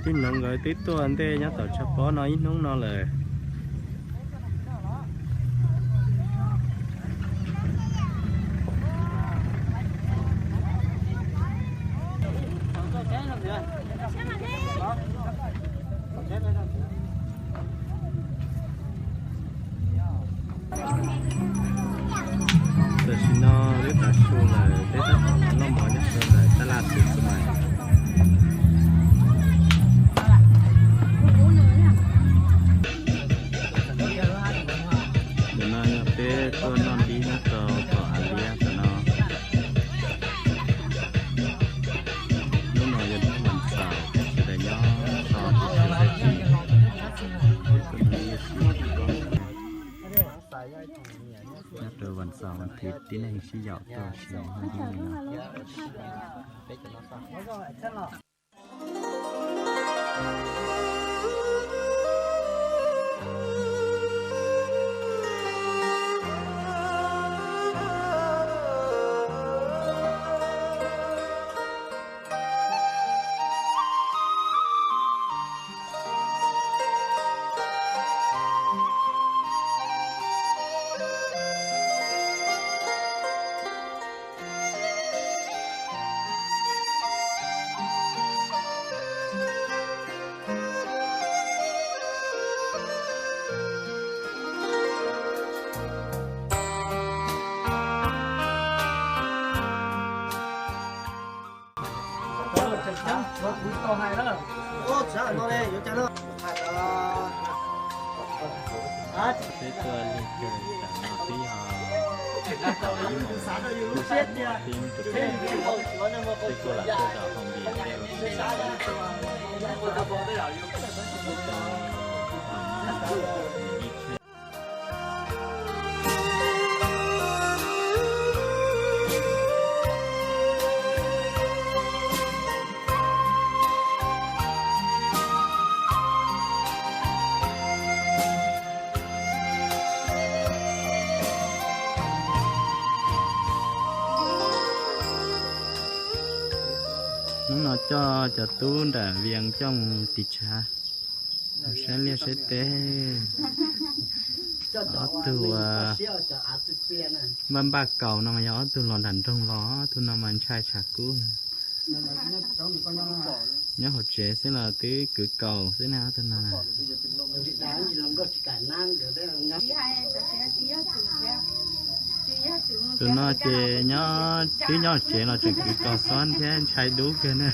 Tij Noov nkawd twb tuaj ntej nyob tom tshav pob no ib hnub no lawm. Tam sim no lub tav su lawm, peb tab tom noj mov nyob rau ntawm tab laj xwb xwb mas. Ntawm no yog peb tuaj noj dib nyob rau tom Av Liab ntawm no. Hnub no yog hnub vas xaum, sawv daws nyob so tiv thaiv dab tsi. Nyob rau vas xaum vas thiv tib neeg sib yaum tuaj ua si nyob li no. Peb tuaj lig kawg, tam no twb yog ib moos, twb mus rau peb, peb kuj lam tuaj tom Hoo Npias thiab. Hnub no coj cov tub nram Vias coj mus tiv tshav, mus saib liaj saib teb. Ob tug npaj npaj kaus no mas yog ob tug los nram nroog los, ob tug no mas ntshai tshav kub. Nyob hauv tsev xwb los twb kwv kaus xwb na ob tug no. Tus no ces nyob, twb nyob hauv tsev los tseem kwv kaus xob thiab ntshai dub kawg na.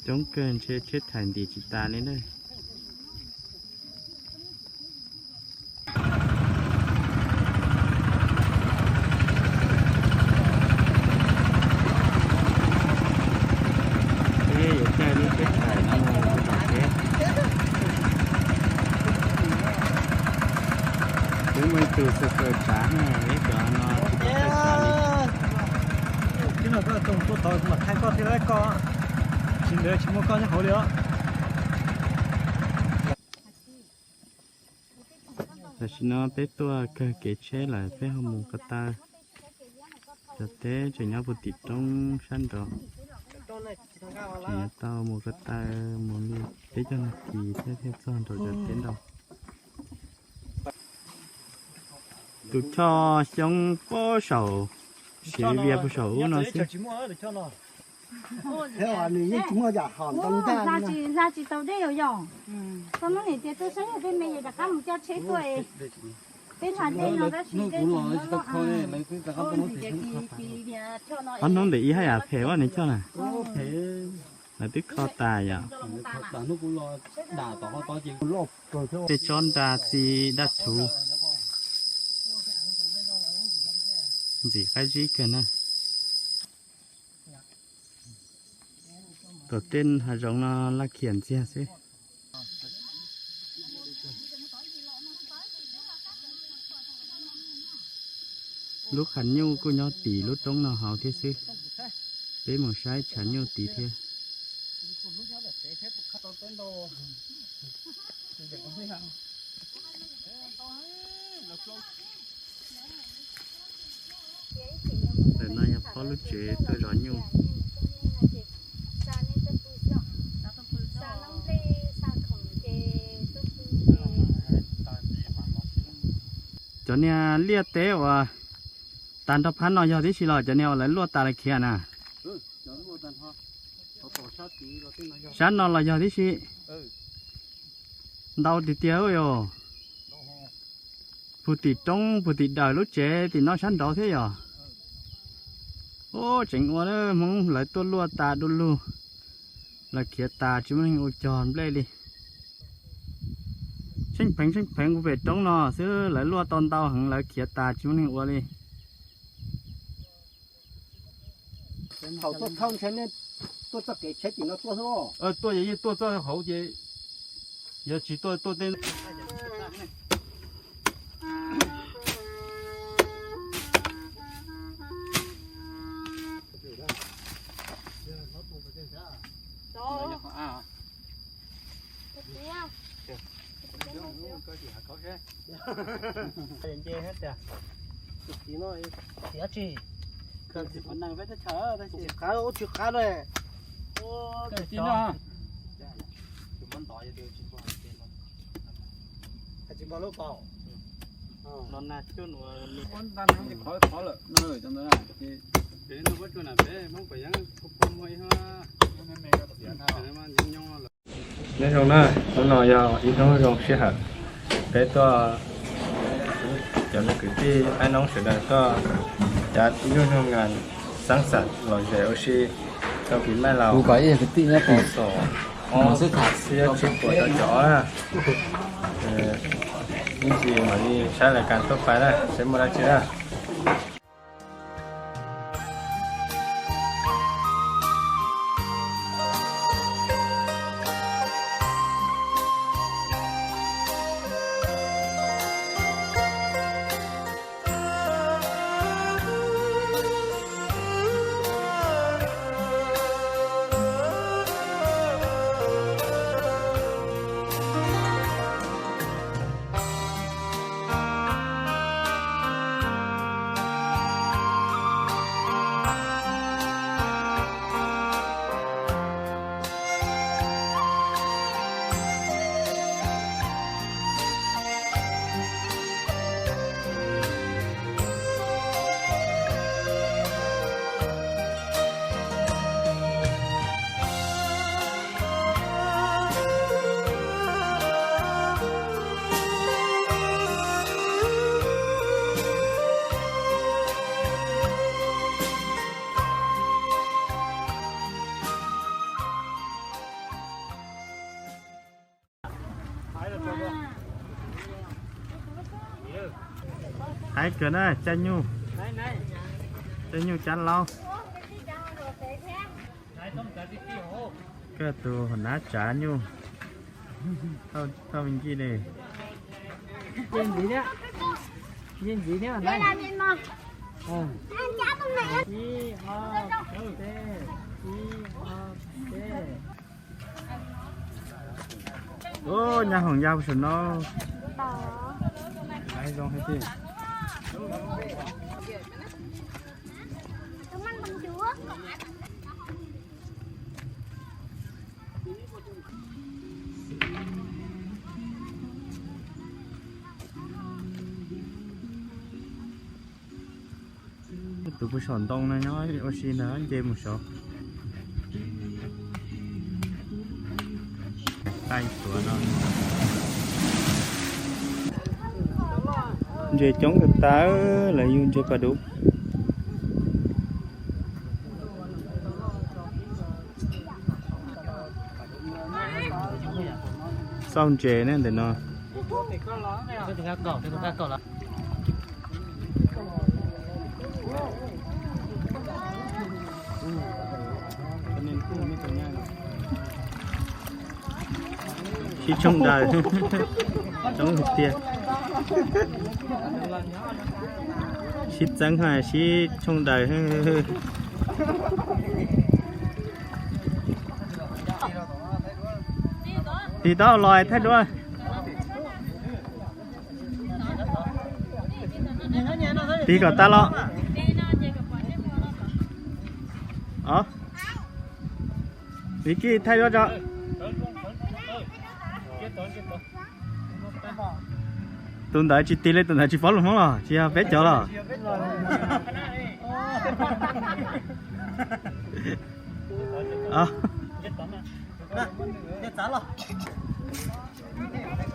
Coob kawg ntshe tsheb thais ntim tsis tas li na. Peb yuav caij lub tsheb thais no mus tom teb. Twb muaj ib tug xav kaw tsav na, peb cov no tsis tau kaw tsav li. Tib no koj tuaj tod kuv mam thaij koj thiab koj, tsis ntawd tsis muaj koj nyob hauv li os. Tam sim no peb tuaj kawg kev tsheb lawm, peb ho mus ko taw. Cov teb tseem nyob puag tim roob sab nraud. Tseem yuav tau mus ko taw mus li peb caug nas this thiab thiaj txog nraum cov teb ntau. Tus choj xyoob pob saum, siav vias puag saum ub no xwb. Hla tsis tau dej yom. Koj muab niam tias tuaj saib yog peb me rov qab mus coj tsheb tuaj, peb hla dej no tab sis dej tsis muaj loj. Ob hnub ntawm ib haj yam phem ua nws choj na. Lawv twb kho tas yom. Tej tsob nra txiv daj thuv, ntxim qab zib kawg na. Tom tej hav zoov no laj khiam ntxiag xwb. Lub qhav nyuj kuj nyob tim lub roob no hauv thiab xwb. Peb mus saib tshav nyuj tid thiab. Ntawm no yog phob lub tsev tuaj zov nyuj. Cov niag liaj teb uas tas nrho phab no yog tib si los cov niag uas lawv luaj tas lawv khiav na? Sab no los yog tib si? Ntau tiag tiag yom. Puag tim roob puag tim dawm lub tsev tim no sab nraud thiab yom. Ub, tseem ua Hmoob lawv tuaj luaj tas du lug, lawv khiav tas tsis muaj neeg ua cog nplej li. Tsheej pheev tsheej pheev puag pem roob no xwb lawv luaj tau ntau heev lawv khiav tas tsis muaj neeg ua li. Thaum tuaj thauj ntshe nej tuaj txoj kev tsheb tim no tuaj xwb. Tuaj yeej tuaj txoj hauv ces yog tsis tuaj tuaj tej. Nyob zoo na, hnub no yog ib hnub zoo sij hawm, peb tuaj, cov kwv tij pab noob sawv daws tuaj, cov ib nyuag nyuag nkas xaab xam los zes ua si rau kis maj laus, ib xyoos ob txhiab tsib puas rau caum ob na. Ib ntsis mam li saib lawv kas tuaj pais na, saib muaj dab tsi na. Hais kawg na, caij nyuj, caij nyuj cab laub. Koj tus nab tsav nyuj, thauj me ncej li. Ub, nyab hoom ya saum no. Zoo tiag. Tus puag saum ntoo no nyob ua si ntag, nce mus saud. Qaij tuav no. Ntses coob kawg tas, lawv yug ntses pas dub. Xauj ntses ne ntawm no. Sib tshooj daws, coob tiag. Sib txeeb ha, sib tshooj daws. Tig tau los thaij duab. Tig kom tas los. Viv Kij thaij duab tso. Tus ntawd tsis tig li, tus ntawd tsis paub lus Hmoob los tsis yog peb cov los.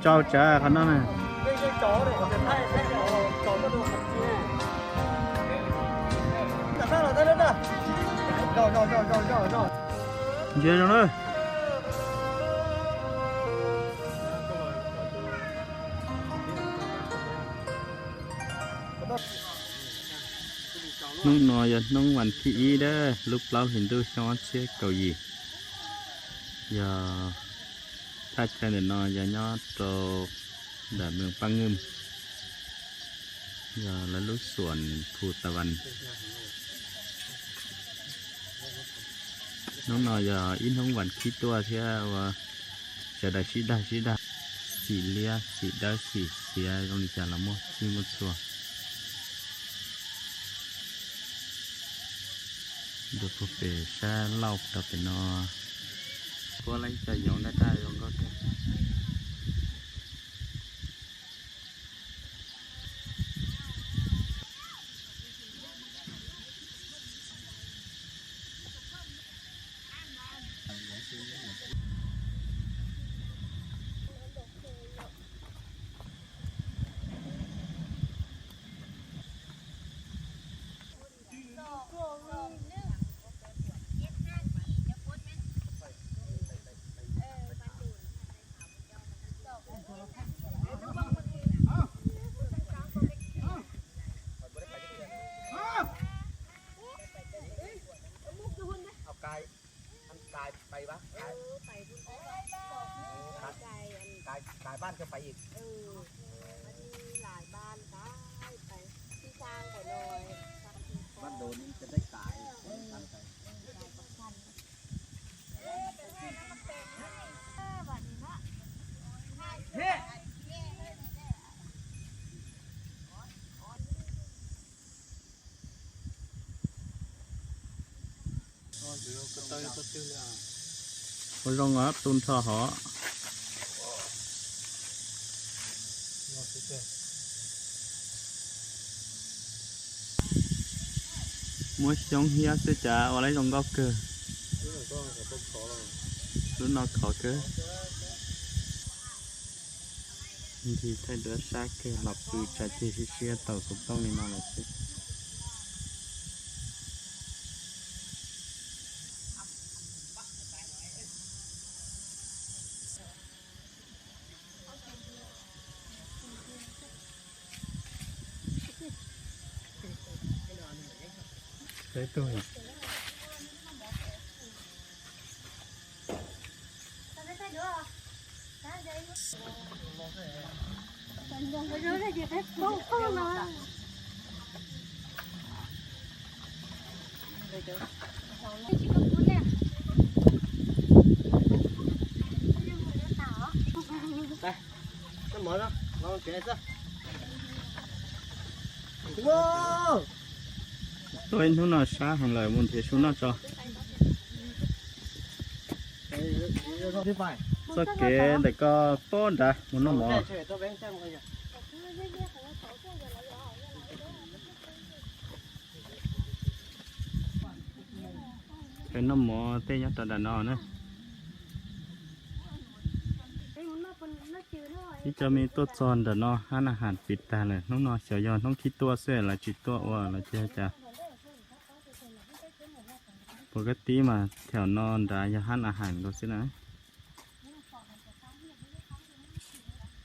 Tsau tsav qhov no na. Ntsia zoo na. Hnub no yog hnub vas thib ib dab lub plaub hlis ntuj xyoo ob txhiab kaum yim. Yog thaj chaw ntawm no yog nyob rau ntawm Mws Paj Ngwj, yog lawv lub xuam Phu Ta Vas. Hnub no yog ib hnub vas khib tuaj thiab ua sawv daws sib dag sib dag, xim liab xim dawb xim xiav zoo li cas los muaj txhij muaj txhua. Ntu puag pem sab lauj rau pem no, puab lab cov yoov daj daj zoo nkauj kawg. Ua zoo os, tu nrho hov. Muab xyoob hiab xwb cas ua lab zoo nkauj kawg. Lub no khov kawg. Nthi thaij duab sab kawg los pw tsa ceg siab siab tau xov tooj li no lawm xwb. Tuaj ib hnub no sab heev lawm, mus nrhiav su noj tso. Txoj kev ntawm ko pob nrad mus noj mov. Noj mov tej nyob rau nram no na. Ib co me tuaj txog nram no hab na has pis tag lawm, hnub no xyov yog hnub khib tuaj xwb lawv tsis tuaj ua los cia cas. Puas kab tib mas thaum no nrad yog hab na has nkaus xwb na.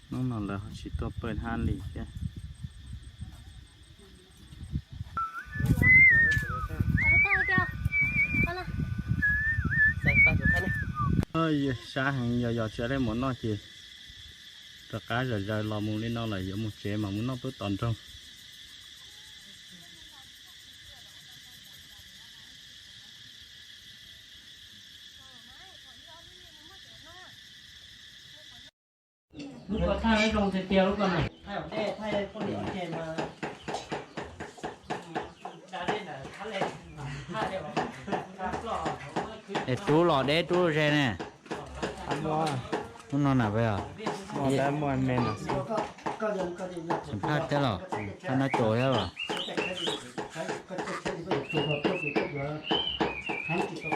Hnub no lawv ho tsis tuaj pawj hab li thiab. Sab heev, yog yog tsis muaj dab tsi noj ces rov qab zom zaws los mus li no lawm, yuav mus tsev mas mus noj pub tom nroog. Lub ko thaj zoo tiag tiag lub ko na. Thaij poj niam ces mas. Es rub los deb rub ze ne. Lub no na peb os. Tseem phaj thiab los, phaj nab tsuas thiab los.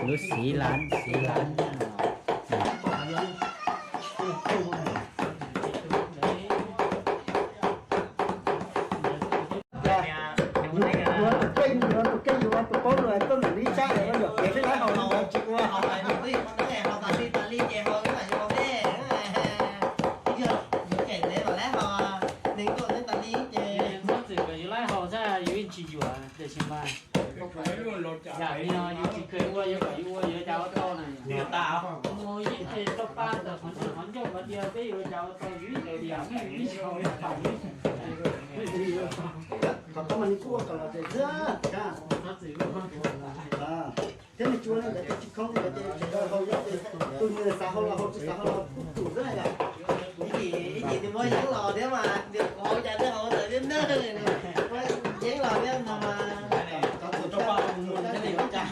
Lub xis lav xis lav. Tus kej yuav tus paub lus koj niam li sab es ua yuam kev xwb lawm hauv no tsis ua. Txhob txwm kom yus laib haus xwb yus yeej tsis yuam tiam sis mas yam li no yus tsis kheev ua yuav kom yus ua yuav cas ua tau na. Mus yeej tsis tau pa ntawm qhov ncauj qhov ncauj hais tias peb yuav cas ua tau yus ib tiam yus ib haus ib pam. Qhov tau mas nws kuj ua kom los tias xwb thiab nws tsis ua li ntawd tsis khoom li ntawd ces tsis tau haus, yog tus nws xav haus los haus, tsis xav haus los kuj tus xwb yom. Ib chim nws muab yeeb los thiab mas nws haus cas nws haus ntawd thiab na. Muab yeeb los thiab no mas cov txawm rau paj mus thiaj li ua cas.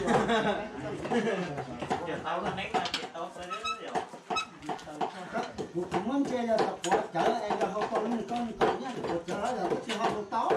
Kuv kuv muab ntsia yog tom quav cawv es yog hau tau nws koj nws kom nyiaj tom quav cawv yog tsis hau tau.